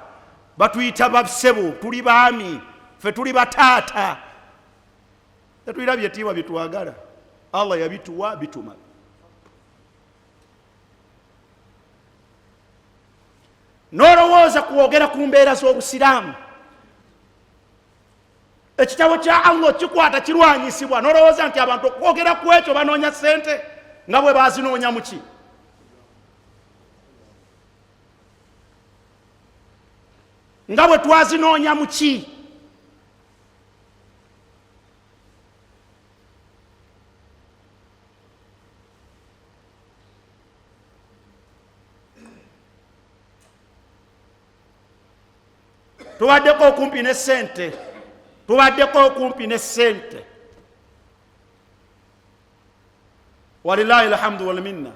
batuyita basebo, tuli baami, ffe tuli bataata, tetulina byetiibwa byetwagala. Allah yabituwa bituma. N'olowooza kwogera ku mbeera z'obusiraamu, ekitabo kya Allah okikwata kirwanyisibwa, n'olowooza nti abantu okwogera ku ekyo banoonya ssente nga bwe bazinoonya muki? Nga bwe twazinoonya muki? Tubaddeko okumpi ne ssente, tubaddeko okumpi ne ssente, walilahi alhamdu walminna.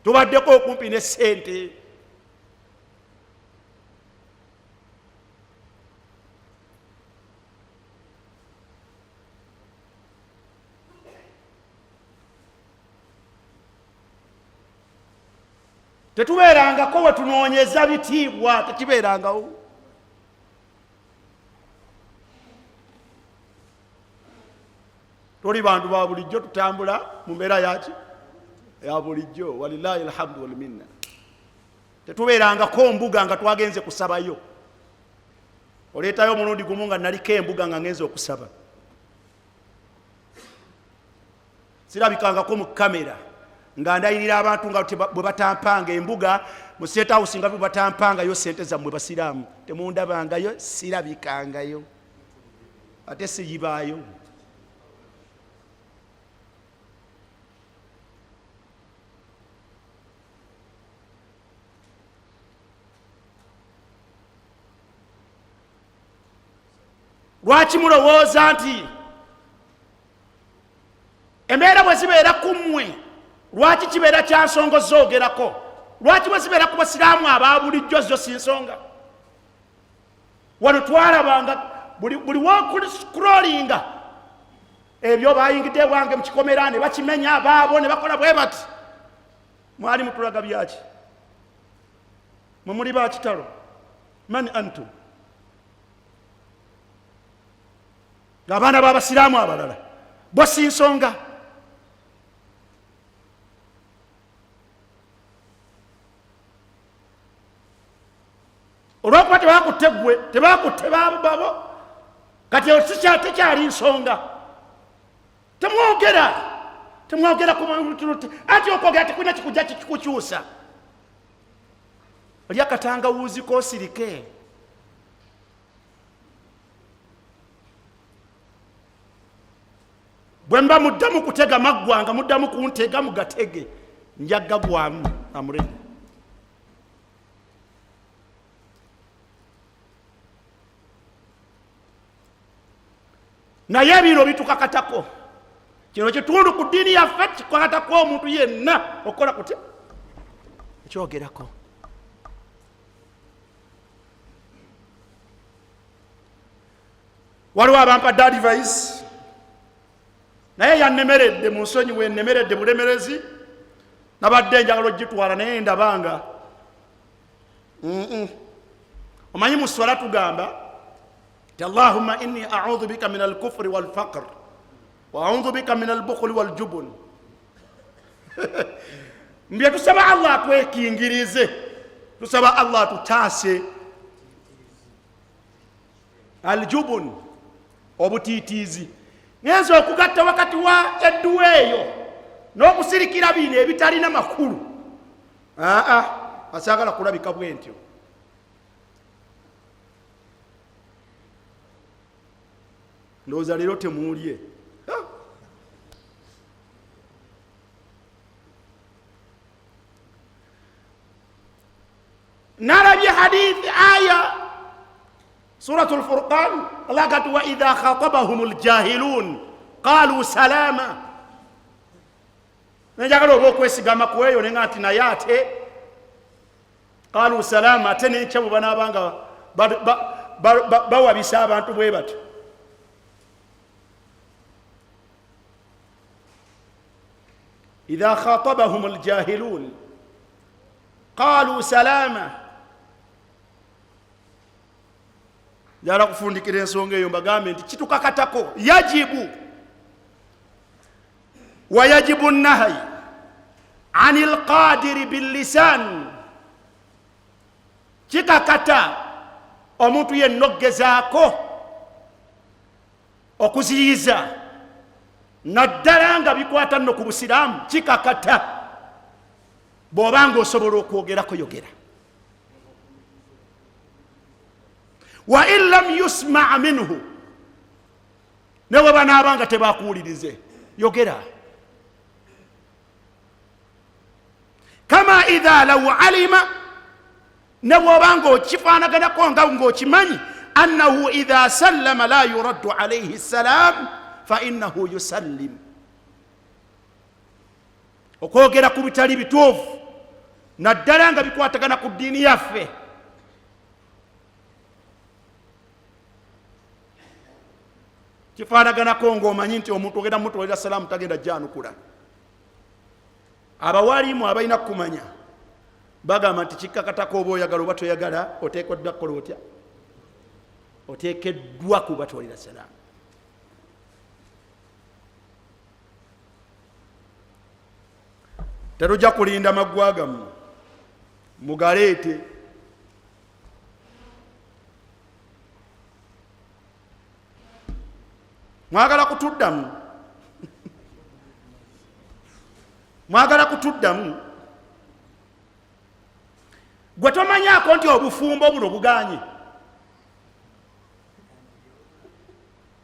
Tubaddeko okumpi ne ssente. Tetubeerangako we tunoonyeza bitiibwa, tekibeerangawo. Tuli bantu ba bulijjo, tutambula mu mbeera yaki ya bulijjo, walillahi alhamdu walminna. Tetubeerangako mbuga nga twagenze kusabayo. Oleetayo omulundi gumu nga naliko embuga nga ngenze okusaba, sirabikangako mu kamera nga ndayirira abantu nga bwe batampanga embuga mu State House, nga bwe batampangayo sente zammwe basiraamu, temundabangayo, sirabikangayo, ate siyibaayo. Lwaki mulowooza nti embeera bwe zibeera ku mmwe, lwaki kibeera kya nsonga zoogerako? Lwaki bwe zibeera ku basiraamu aba bulijjo zo si nsonga? Wano twalabanga buli wokuscrollinga ebyo, bayingidde ewange mu kikomera ne bakimenya, baabo ne bakola bwe bati. Mwali mutulaga byaki? Mwe muli ba kitalo. Man antum? Ng'abaana b'abasiraamu abalala bo si nsonga. Olwokuba tebakutte ggwe, tebakutte babo, kati tekyali nsonga. Temwogera, temwogera, anti okwogera tekulina kikujja kikukyusa. Lya katangawuuzi kosirike. Bwe mba muddamu kutega maggwa, nga muddamu kuntega, mugatege, njagagwamu amuredi. Naye ebiro bitukakatako, kino kitundu ku ddiini yaffe kikakatako omuntu yenna okukola kutya ekyogerako. Waliwo abampadde advice, naye yannemeredde, mu nsonyiwe, ennemeredde bulemerezi. Nabadde njagala ogitwala, naye ndabanga omanyi mu swala tugamba ti allahumma inni audhu bika min alkufri walfaqr wa audhu bika min albukhuli waljubun. Mbye tusaba Allah atwekingirize, tusaba Allah atutaase aljubun, obutiitiizi. Ngenza okugatta wakati wa edduwa eyo n'okusirikira bino ebitalina makulu. Aa, asaagala kulabika bwe ntyo. Ndowooza leero temuulye. Nalabye hadithi aya Suratu Lfurqan, Allah gati wa idha khatabahum ljahilun qalu salama. Nenjagala oba okwesigama ku eyo nenga nti naye ate qalu salama, ate nenkya bwe banaaba nga bawabisa abantu bwe batyo. Idha khatabahum ljahilun qalu salama. Njagala kufundikira ensonga eyo mbagambe nti kitukakatako, yajibu wa yajibu nahayi ani lqadiri billisan, kikakata omuntu yenna okugezaako okuziyiza naddala nga bikwata nno ku busiraamu. Kikakata bw'oba nga osobola okwogerako, yogera. Wa in lam yusmaa minhu, ne bwe banaaba nga tebakuwulirize, yogera. Kama idha law alima, ne bw'oba ng'okifaanaganako nga ng'okimanyi, annahu idha sallama la yuraddu alaihi ssalam fa innahu yusallim. Okwogera ku bitali bituufu naddala nga bikwatagana ku ddiini yaffe, kifaanaganako ng'omanyi nti omuntu ogenda mutwalira salaamu tagenda janukula. Abawalimu abalina kumanya bagamba nti kikkakatako oba oyagala oba toyagala, oteekeddwa kukola otya? Oteekeddwa kubatwalira salaamu. Tetujja kulinda maggwa gammwe mugaleete. Mwagala kutuddamu, mwagala kutuddamu. Gwe tomanyaako nti obufumbo buno buganye,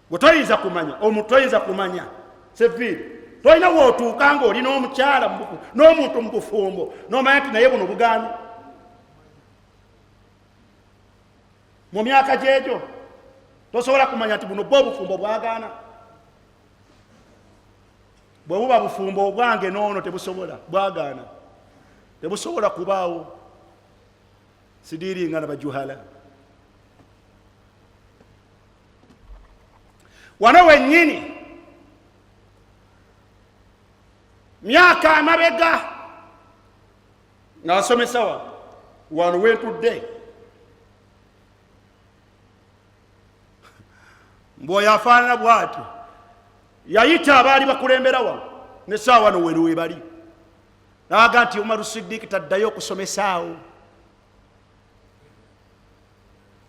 gwe toyinza kumanya, omuntu toyinza kumanya seviiri, tolina wootuuka nga oli n'omukyala n'omuntu mu bufumbo n'omanya nti naye buno buganye. Mu myaka gyegyo tosobola kumanya nti buno bwe obufumbo bwagaana. Bwe buba bufumbo obwange n'ono tebusobola, bwagaana, tebusobola kubaawo. Sidiiringa na bajuhala. Wano wennyini myaka amabega nga nsomesa wano wentudde, mbwoyo afaanana bwatyo yayita abaali bakulembera wano nesaawa no wero webali, naga nti Umaru Sidiiki taddayo okusomesaawo.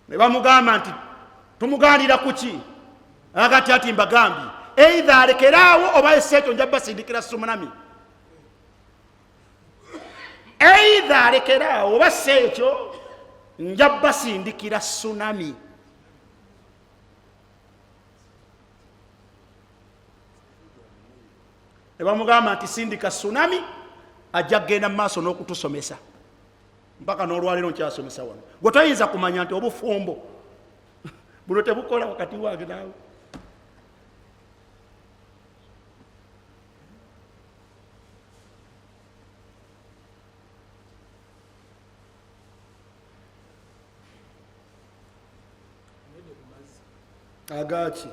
Ne bamugamba nti tumuganira kuki? Aga nti ati mbagambye eitha alekeraawo oba eseekyo nja basindikira sumunami. Eitha alekeraawo oba seekyo nja basindikira tsunami. Ne bamugamba nti sindika tsunami, ajja kugenda mu maaso n'okutusomesa mpaka n'olwaleero nkyasomesa wano. Gwe toyinza kumanya nti obufumbo buno tebukola wakati wange naawe. Agaki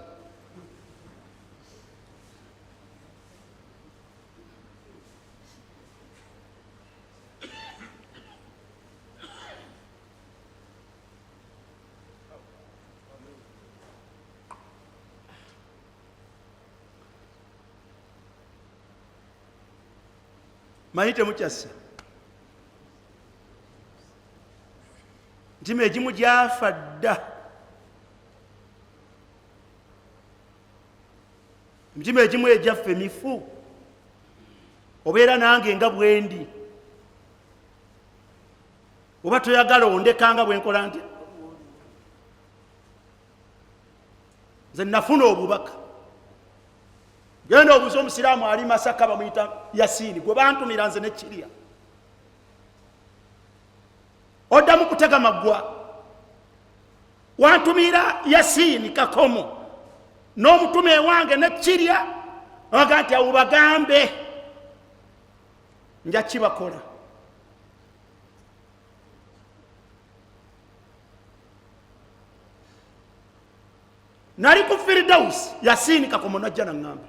manyi temukyassa ntima egimu gyafa dda, emitima egimu egyaffe mifu. Obeera nange nga bwendi, oba toyagala ondeka nga bwenkola nti. Nze nafuna obubaka. Genda obuze omusiraamu ali Masaka bamuyita Yasiini, gwe bantumira nze nekirya. Oddamu kutega maggwa. Wantumira Yasiini Kakomo n'omutume ewange nekirya, aga nti awo bagambe nja kibakola. Nali ku Firidausi, Yasiini Kakomo najja naŋŋamba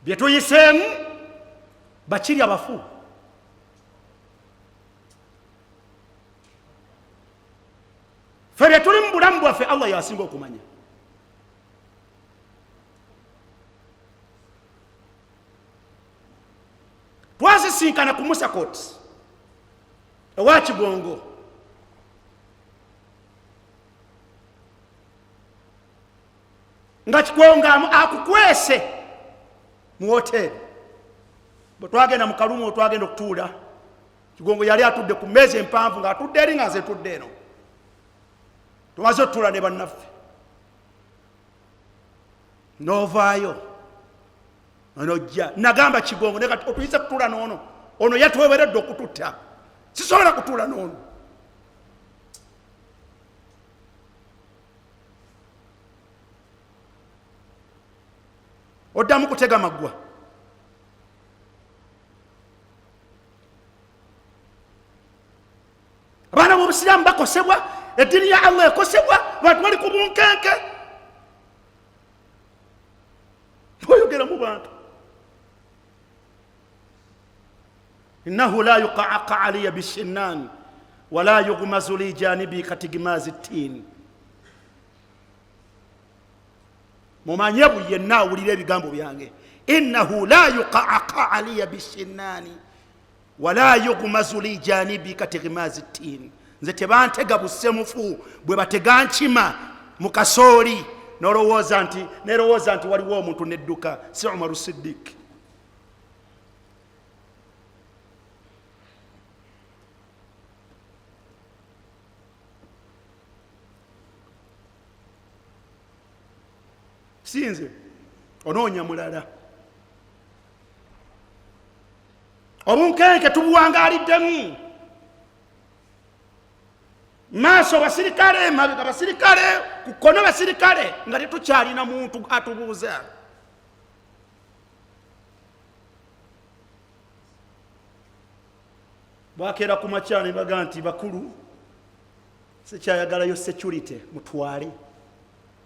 bye tuyiseemu bakirya bafu. Ffe bye tuli mu bulamu bwaffe Allah yasinga okumanya. Twasisinkana ku Musa Court ewa Kigongo. Nga Kigongo akukwese mu hoteri. Bwe twagenda mu kalumu twagenda okutuula, Kigongo yali atudde ku mmeeza empanvu ng'atudde eri nga nze ntudde eno. Tumaze otutuula ne bannaffe. N'ovaayo nojja, nagamba Kigongo ne kati otuyise kutuula n'ono, ono yatweweredde okututta, sisobola kutuula n'ono. Oddamu kutega maggwa. Abaana b'obusiraamu bakosebwa, eddiini ya Allah ekosebwa, abantu bali ku bunkenke. Oyogera mu bantu. Innahu la yuqaqa aliya bishinnan wala yughmazu li janibi katigmazi ttin. Mumanye buli yenna awulira ebigambo byange, innahu la yuqaqa aliya bishinnani wala yughmazu li janibi katigmazi ttin. Nze tebantega busemufu bwe batega nkima mu kasooli, nerowooza nti waliwo omuntu nedduka. Si Umaru Siddiq. Si nze, onoonya mulala. Obunkenke tubuwangaaliddemu. Maaso basirikale, mabega basirikale, ku kkono basirikale, nga tetukyalina muntu atubuuza. Bwakeera ku makya ne baga nti bakulu sikyayagalayo security, mutwale.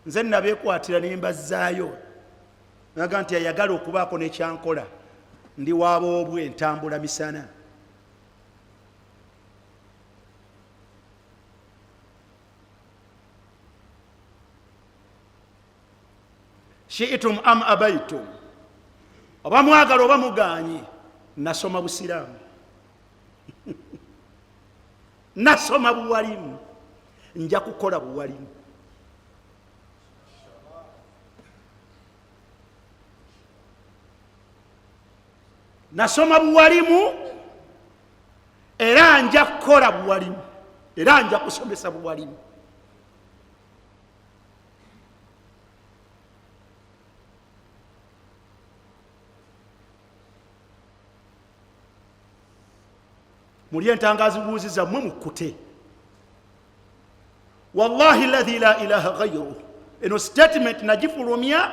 Nze nabeekwatira ne mbazzaayo. Naga nti ayagala okubaako n'ekyankola, ndi waboobwe, ntambula misana. Shiitum am abaitum, oba mwagala oba mugaanyi, nasoma busiraamu, nasoma buwalimu, nja kukola buwalimu. Nasoma buwalimu era nja kukola buwalimu, era nja kusomesa buwalimu. Muli entangazibuuzi zammwe mukkute. Wallahi ladhi la ilaha ghairuh. Eno statement nagifulumya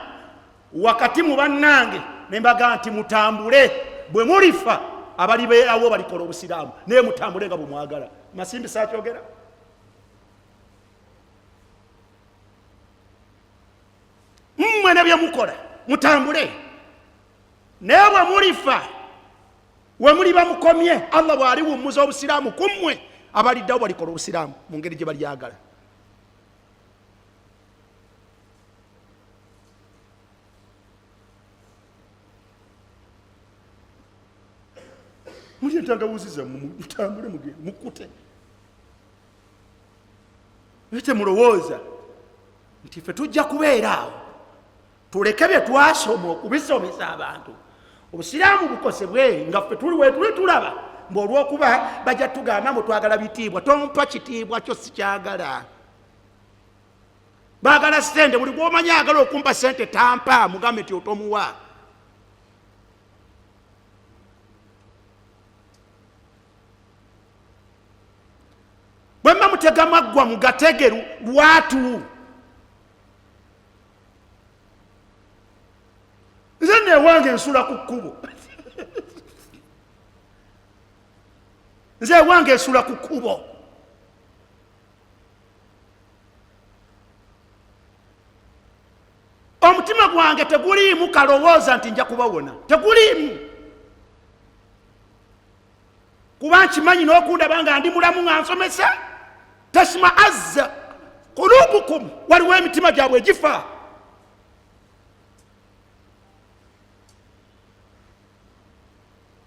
wakati mu bannange ne mbaga nti mutambule, bwe mulifa abalibeerawo balikola obusiraamu, naye mutambule nga bwe mwagala. Masimbi saakyogera. Mmwe ne bye mukola mutambule, naye bwe mulifa we muliba mukomye, Allah bw'aliwummuza obusiraamu ku mmwe, abaliddawo balikola obusiraamu mu ngeri gye balyagala. Muli entangawuzi zammwe mutambule mugende mukkute. Naye temulowooza nti ffe tujja kubeera awo tuleke bye twasoma okubisomesa abantu, obusiraamu bukosebwe nga ffe tuli wetuli tulaba. Mbu olw'okuba bajja tugamba mbu twagala bitiibwa. Tompa kitiibwa kyo, sikyagala. Baagala sente. Buli gwomanyi agala okumpa sente tampa, mugambe nti otomuwa. Bwe mba mutega maggwa mugatege lwatu. Nze newange nsula ku kkubo, nze ewange nsula ku kkubo. Omutima gwange teguliimu kalowooza nti nja kubawona, teguliimu, kuba nkimanyi n'okundaba nga ndi mulamu nga nsomesa tasima azza kulubukum, waliwo emitima gyabwe egifa.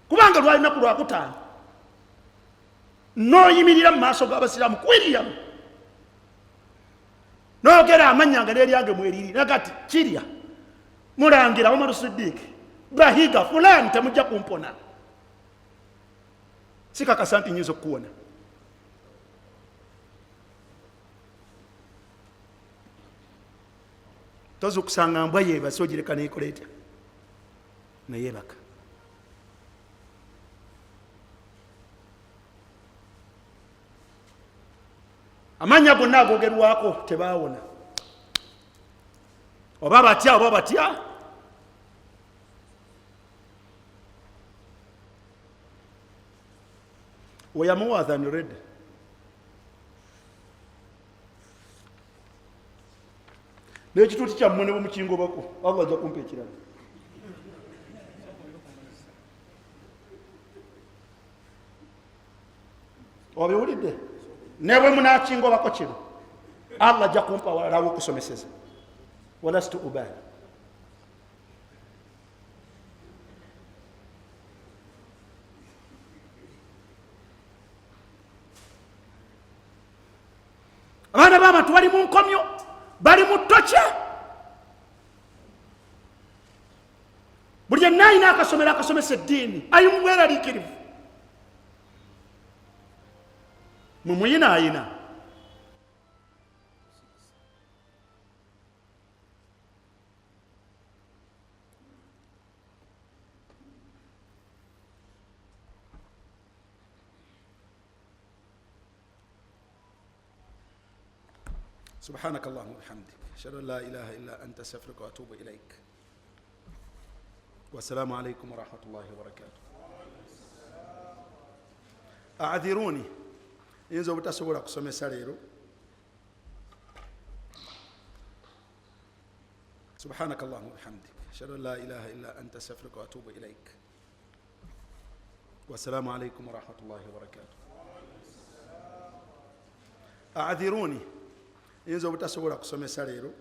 Kubanga lwalinaku lwakutaano n'oyimirira mu maaso g'abasiraamu ku William n'ogera amannya nga n'eryange mweriri nagati kirya mulangira Omaru Sidiiki Bahiga fulani, temujja kumpona. Sikakasa nti nyinza okukuwona. Toza okusanga mbwa yeebase ogireka neekola etya neyeebaka. Amannya gonna agogerwako tebaawona, oba batya oba batya. We are more than ready. N'ekituuti kyammwe ne bwemukingobako, Allah ajja kumpa ekirala. Obiwulidde? Ne bwe munakingobako kino, Allah ajja kumpa walala awokusomeseza. Walastu ubali. Abaana b'abantu bali mu nkomyo, bali mu ttokya. Buli yenna alina akasomero akasomesa eddiini ali mu bweraliikirivu. Mwe muyina ayina سبحانك اللهم وبحمدك، أشهد أن لا إله إلا أنت، أستغفرك وأتوب إليك، والسلام عليكم ورحمة الله وبركاته. أعذروني yinza obutasobola kusomesa leero. سبحانك اللهم وبحمدك، أشهد أن لا إله إلا أنت، أستغفرك وأتوب إليك، والسلام عليكم ورحمة الله وبركاته. أعذروني yinza obutasobola kusomesa leero.